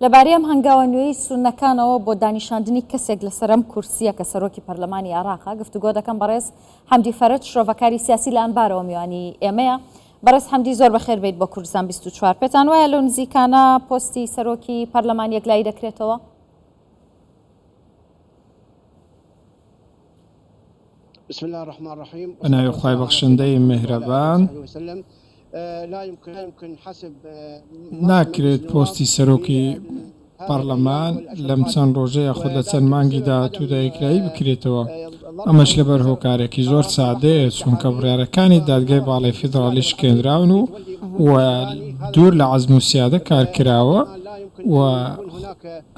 لەبارەی ئەم هەنگاوە نوێی سوننەکانەوە بۆ دانیشاندنی کەسێک لەسەر ئەم کورسییە کە سەرۆکی پەرلەمانی عێراقە گفتوگۆ دەکەم بەڕێز حەمدی فەرەج شرۆڤەکاری سیاسی لە ئەنبارەوە میوانی ئێمەیە. بەڕێز حەمدی زۆر بەخێر بێیت بۆ کوردستان 24. پێتان وایە لەو نزیکانە پۆستی سەرۆکی پەرلەمان یەکلایی دەکرێتەوە؟ بە ناوی خوای بەخشندەی میهرەبان. ناکرێت پۆستی سەرۆکی پەڕلەمان لەم چەند ڕۆژە یاخود لە چەند مانگی داهاتوودا یەکلایی بکرێتەوە، ئەمەش لەبەر هۆکارێکی زۆر سادەیە، چونکە بڕیارەکانی دادگای باڵای فیدڕاڵی شکێنراون و و دوور لە عەزم و سیادە کارکراوە و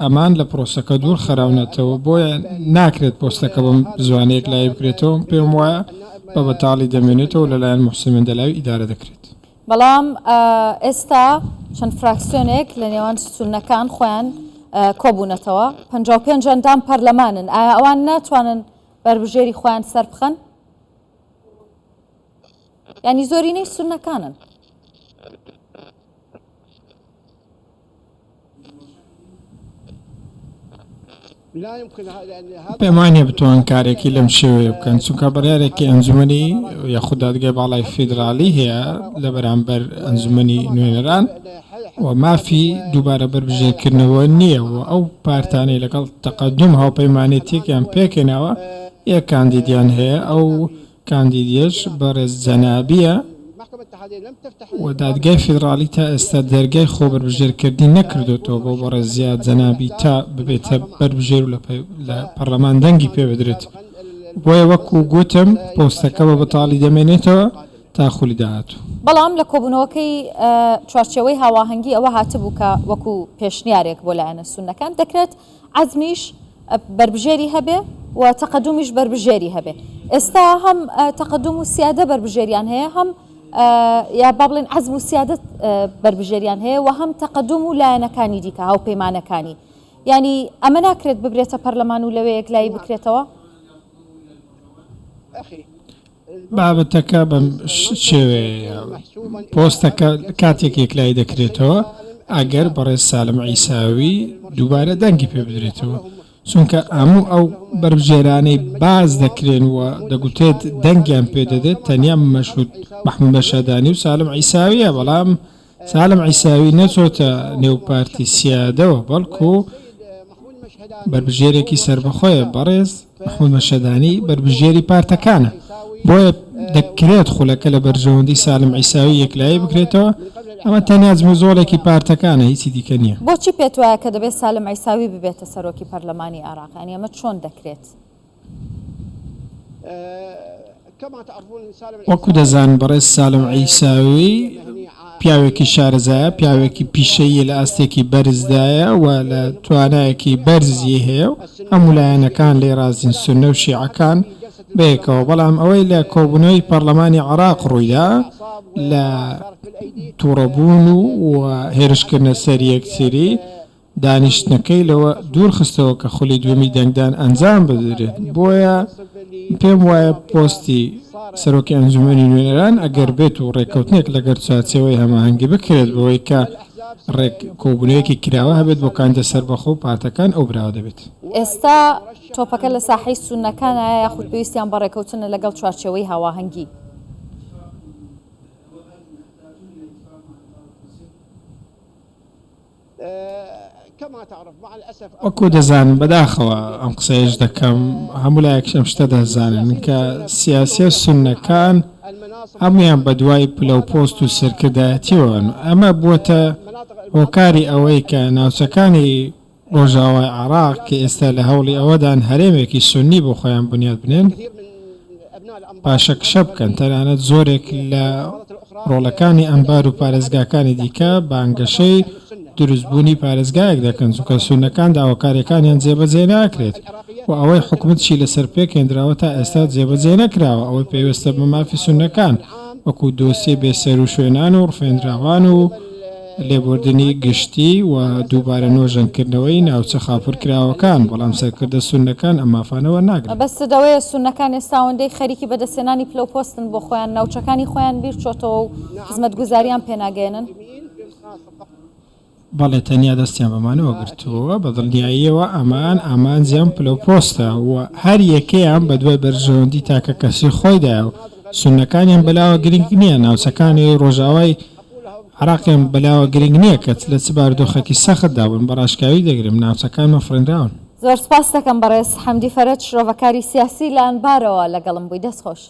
ئەمان لە پرۆسەکە دوور خراونەتەوە، بۆیە ناکرێت پۆستەکە بەم زوانە یەکلایی بکرێتەوە، پێم وایە بە بەتاڵی دەمێنێتەوە و لەلایەن موحسین مەندەلاوی ئیدارە دەکرێت. بەڵام ئێستا چەند فراکسیۆنێک لە نێوان سوننەکان خۆیان کۆبوونەتەوە، 55 ئەندام پەرلەمانن، ئایا ئەوان ناتوانن بەربژێری خۆیان سەربخەن؟ یانی زۆرینەی سوننەکانن. پێم وانیە بتوان کارێکی لەم شێوەیە بکەن چونکە بڕیارێکی ئەنجومەنی یاخود دادگای باڵای فیدراڵی هەیە لە بەرامبەر ئەنجومەنی نوێنەران و مافی دووبارە بەربژێرکردنەوە نییە و ئەو پارتانەی لەگەڵ تەقەدوم هاوپەیمانێتیەکیان پێکهێناوە یەک کاندیدیان هەیە ئەو کاندیدیش بەڕێز جەنابیە و دادگای فیدڕاڵی تا ئێستا دەرگای خۆ بەربژێرکردنی نەکردۆتەوە بۆ بەڕێز زیاد جەنابی تا ببێتە بەربژێر و لە پەڕلەمان دەنگی پێ بدرێت. بۆیە وەکو گوتم پۆستەکە بە بەتاڵی دەمێنێتەوە تا خولی داهاتوو. بەڵام لە کۆبوونەوەکەی چوارچێوەی هاواهەنگی ئەوە هاتبوو کە وەکو پێشنیارێک بۆ لایەنە سوننەکان دەکرێت عەزمیش بەربژێری هەبێ و تەقەدومیش بەربژێری هەبێ. ئێستا هەم تەقەدوم و سیادە بەربژێریان هەیە، هەم یا با بڵێن عەزم و سیادە بەربژێریان هەیە و هەم تەقەدوم و لایەنەکانی دیکە هاوپەیمانەکانی. یانی ئەمە ناکرێت ببرێتە پەرلەمان و لەوێ یەکلایی بکرێتەوە؟ بابەتەکە بەم شێوەیەیە، پۆستەکە کاتێک یەکلایی دەکرێتەوە ئەگەر بەڕێز سالم عیساوی دووبارە دەنگی پێ بدرێتەوە، چونکە هەموو ئەو بەربژێرانەی باس دەکرێن و دەگوترێت دەنگیان پێ دەدرێت تەنیا مەشهود مەحمود مەشهەدانی و سالم عیساوییە، بەڵام سالم عیساوی نەچۆتە نێو پارتی سیادەوە، بەڵکو بەربژێرێکی سەربەخۆیە، بەڕێز مەحمود مەشهەدانی بەربژێری پارتەکانە، بۆیە دەکرێت خولەکە لە بەرژەوەندی سالم عیساوی یەکلایی بکرێتەوە، ئەمە تەنیا جموجۆڵێکی پارتەکانە هیچی دیکە نییە. بۆچی پێتوایە کە دەبێت سالم عیساوی ببێتە سەرۆکی پەرلەمانی عێراق؟ یانی ئەمە چۆن دەکرێت؟ وەکو دەزانن بەڕێز سالم عیساوی پیاوێکی شارەزایە، پیاوێکی پیشەییە لە ئاستێکی بەرزدایە و لە توانایەکی بەرزی هەیە و هەموو لایەنەکان لێی ڕازین سوننە و شیعەکان بەیەکەوە، بەڵام ئەوەی لە کۆبوونەوەی پەڕلەمانی عێراق ڕوویدا لە توڕەبوون و هێرشکردنە سەر یەکتری، دانیشتنەکەی لەوە دوورخستەوە کە خولی دووەمی دەنگدان ئەنجام بدرێت، بۆیە پێم وایە پۆستی سەرۆکی ئەنجومەنی نوێنەران ئەگەر بێت و ڕێککەوتنێک لەگەر چوارچێوەی هەماهەنگی بکرێت بەوەی کە ڕێک کۆبوونەوەیەکی کراوە هەبێت بۆ کاندیدە سەربەخۆ و پارتەکان ئەو براوە دەبێت. ئێستا تۆپەکە لە ساحەی سوننەکانایە یاخود پێویستیان بە ڕێککەوتنە لەگەڵ چوارچێوەی هاواهەنگی؟ وەکو دەزانن بەداخەوە ئەم قسەیەش دەکەم هەموو لایەکش ئەم شتە دەزانن کە سیاسیە سوننەکان هەموویان بەدوای پلە و پۆست و سەرکردایەتیەوەن ئەمە بووەتە هۆکاری ئەوەی کە ناوچەکانی ڕۆژاوای عێراق کە ئێستا لە هەوڵی ئەوەدان هەرێمێکی سوننی بۆ خۆیان بنیات بنێن پاشەکشە بکەن، تەنانەت زۆرێک لە ڕۆڵەکانی ئەنبار و پارێزگاکانی دیکە بانگەشەی دروستبوونی پارێزگایەک دەکەن، چونکە سوننەکان داواکارییەکانیان جێبەجێ ناکرێت و ئەوەی حکومەتیشی لەسەر پێکهێندراوە تا ئێستا جێبەجێ نەکراوە، ئەوەی پەیوەستە بە مافی سوننەکان وەکو دۆسیەی بێسەروشوێنان و ڕفێندراوان و لێبوردنی گشتی و دووبارە نۆژەنکردنەوەی ناوچە خاپوورکراوەکان، بەڵام سەرکردە سوننەکان ئەم مافانە وەرناگرن. مەبەستت ئەوەیە سوننەکان ئێستا ئەوەندەی خەریکی بەدەستهێنانی پلە و پۆستن بۆ خۆیان، ناوچەکانی خۆیان بیرچۆتەوە و خزمەتگوزاریان پێناگەیەنن؟ بەڵێ تەنیا دەستیان بەمانەوە گرتووە، بە دڵنیاییەوە ئەمان ئامانجیان پلە و پۆستە و هەر یەکەیان بەدوای بەرژەوەندی تاکەکەسی خۆیدایە و سوننەکانیان بەلاوە گرنگ نییە، ناوچەکانی ڕۆژئاوای عێراقیان بەلاوە گرنگ نییە کە لە چ بارودۆخێکی سەختدا بوون، بە ڕاشکاوی دەگرم ناوچەکانمان فڕێنراون. زۆر سپاست دەکەم بەڕێز حەمدی فەرەج شرۆڤەکاری سیاسی لە ئەنبارەوە لەگەڵم بووی دەست خۆش.